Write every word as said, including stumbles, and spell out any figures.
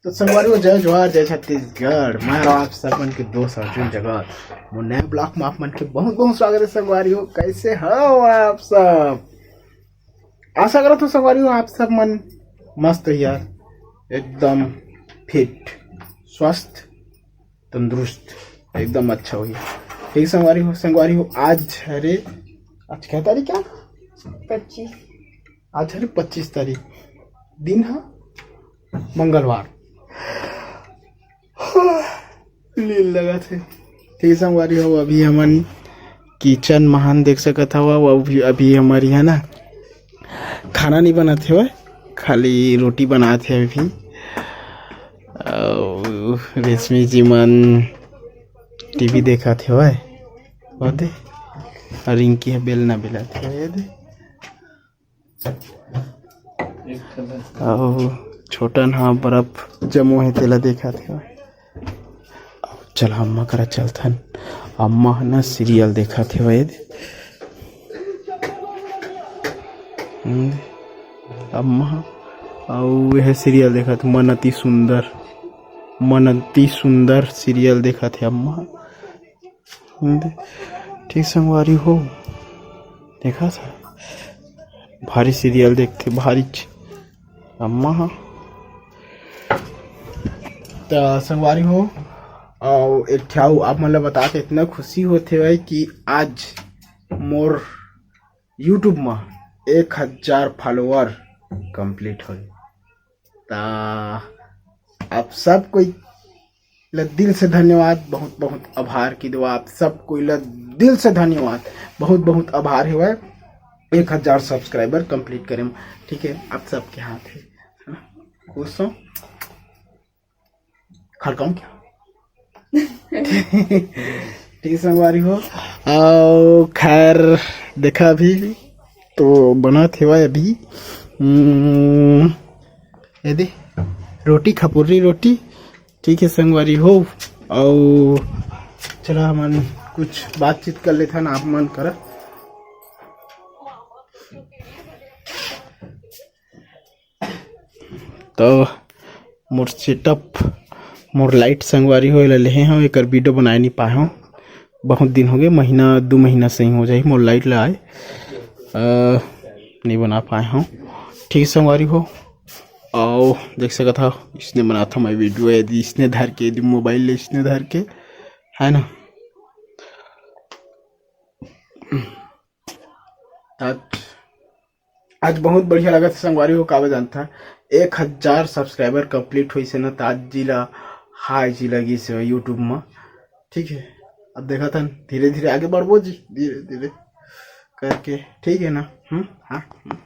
तो संगवारी हो, जय जोहार, जय छत्तीसगढ़। मैं हूं आप सब मन के दोस्त अर्जुन जगत। मोर नया vlog में आप मन के बहुत बहुत स्वागत है संगवारी हो। कैसे हो आप सब? आशा करत हो संगवारी हो आप सब मन मस्त हो यार, एकदम fit, स्वस्थ, तंदुरुस्त, एकदम अच्छा होही। ठीक संगवारी हो, संगवारी हो, आज हरे, आज क्या तारीख क्या? पच्चीस। आज हरे पच्चीस तारीख, दिन ह मंगलवार। नींद लगत हे। ठीक संगवारी हो, अभी हमन kitchen महान देख सकत हव। अभी, अभी हमर इहाँ ना खाना नहीं बनत हवय, खाली रोटी बनात हे अभी। अउ रेशमी जी मन टीवी देखत हवय, वो दे। अउ रिंकी ह बेलना बेलत हवय, ये दे। अउ छोटन ह बर्फ जमो हे, तेला देखत हे। चल, अम्मा करा चलथन। अम्मा ह ना serial देखत हे, ये दे। हम्म, अम्मा ह, अउ यह serial देखत हे, मन अति सुंदर, मन अति सुंदर serial देखत हे अम्मा ह। ठीक संगवारी हो, देखा सा, भारी serial देखथे, भारीच अम्मा ह। त संगवारी हो, अउ एक ठे अउ आप मन ल बता के इतना खुशी होथे भाई कि आज मोर YouTube म एक हजार follower complete होय। त आप सब कोई ल दिल से धन्यवाद, बहुत बहुत आभार की दुआ, आप सब कोई ल दिल से धन्यवाद, बहुत बहुत आभार हेवय। एक हजार subscriber complete करे म, ठीक है, आप सबके हाथ है, है ना? खुश हो? खड़काऊं क्या? ठीक संगवारी हो, अउ खैर देखा अभी तो बनत हेवय अभी, हम्म, ये दे रोटी, खपुर्री रोटी। ठीक है संगवारी हो, अउ चला हमन कुछ बातचीत कर लेथन आप मन करा। तो मोर setup, मोर light संगवारी हो, एला लेहे हव, एकर video बनाए नहीं पाए हव, बहुत दिन हो गए, महीना दू महीना सही हो जाही मोर light ला आए, अ, नहीं बना पाए हव। ठीक संगवारी हो, अउ देख सकत हव, इसने बनात हव मैं video, यदि इसने धर के, यदि mobile ले इसने धर के, है ना। आज, आज बहुत बढ़िया लगत हे संगवारी हो, काबर जानथा, एक हजार subscriber complete होइस हे ना, त आज जी ला हाय जी लगिस हे YouTube म। ठीक है, अब देखत हन, धीरे धीरे आगे बढ़बो जी, धीरे धीरे करके, ठीक है ना? हम्म, हाँ, हम्म।